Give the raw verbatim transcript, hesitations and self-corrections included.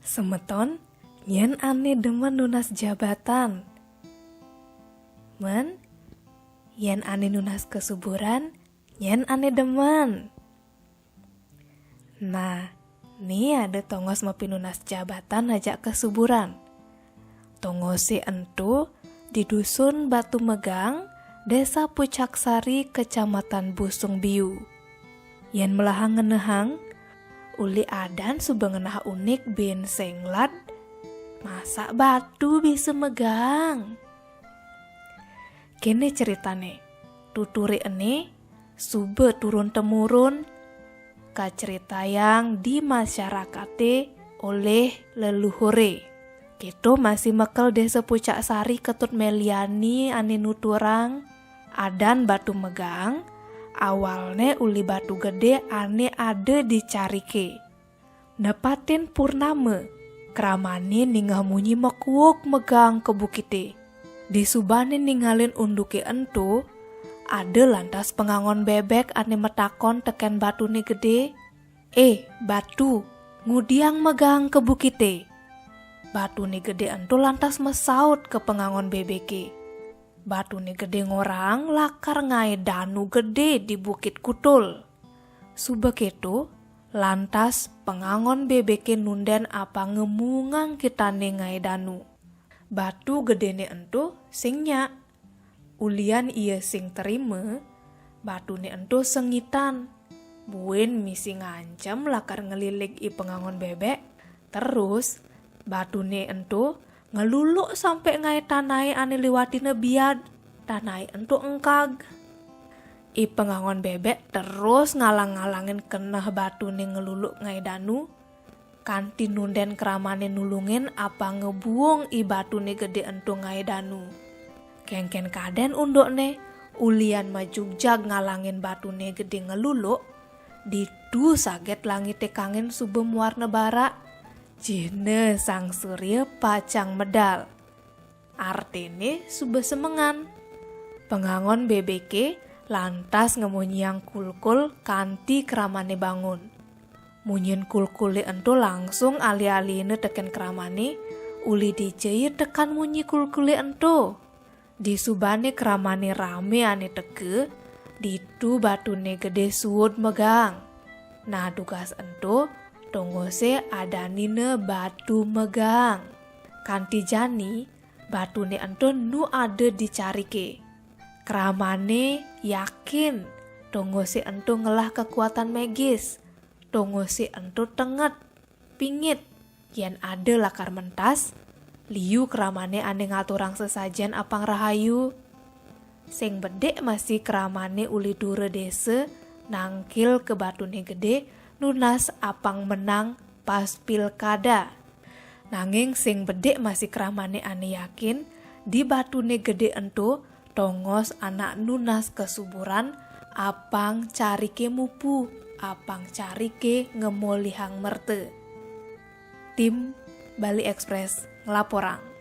Semeton, nyen ane demen nunas jabatan? Men, yen ane nunas kesuburan, nyen ane demen? Nah, ni ada tongos mapinunas jabatan ajak kesuburan. Tongose ento di Dusun Batu Megang, Desa Pucak Sari, Kecamatan Busung Biu. Yen melahang ngenehang, uli adan suba ngenah unik bin senglat, masak batu bisa megang. Kene ceritane, tuture ene suba turun-temurun kaceritayang di masyarakate oleh leluhure. Keto masih mekel Desa Pucak Sari Ketut Meliani ane nuturang, adan batu megang awalne uli batu gede ane ada di carike. Nepatin purnama, kramane ningeh munyi mekuuk megang ke bukite. Disubane ningalin unduke ento, ada lantas pengangon bebek ane metakon teken batune gede, "Eh, batu, ngudiang megang ke bukite?" Batune gede ento lantas mesaut ke pengangon bebeke. Batune gede ngorang lakar ngae danu gede di Bukit Kutul. Suba keto, lantas pengangon bebeke nunden apang ngemungang kitane ngae danu. Batu gedene ento sing nyak. Ulian ia sing terima, batune ento sengitan. Buin misi ngancem lakar ngelilik i pengangon bebek. Terus, batune ento ngeluluk sampe ngae tanahe ane liwatine biad. Tanahe ento engkag. I pengangon bebek terus ngalang-ngalangin keneh batune ngeluluk ngae danu, kanti nunden kramane nulungin apang ngebuung i batune gede ento ngae danu. Kengken kaden undukne, ulian majugjag ngalangin batune gede ngeluluk, ditu saget langite kangin suba mewarna barak, jihne sang surya pacang medal. Artene suba semengan. Pengangon bebeke lantas ngemunyiang kulkul kanti kramane bangun. Munyin kulkule ento langsung ali-aline teken kramane, uli dija ia tekan munyi kulkule ento. Disubane kramane rame ane teka, ditu batune gede suud megang. Nah, dugas ento, tongose adanine batu megang. Kanti jani, batune ento nu ada di carike. Kramane yakin, tongose ento ngelah kekuatan magis. Tongose ento tenget, pingit. Yen ada lakar mentas, liu kramane ane ngaturang sesajen apang rahayu. Sing bedik masih kramane uli dura desa nangkil ke batune gede nunas apang menang pas pilkada. Nanging sing bedik masih kramane ane yakin di batune gede ento tongos anak nunas kesuburan apang carike mupu, apang carike ngemolihang merta. Tim Bali Express ngelaporang.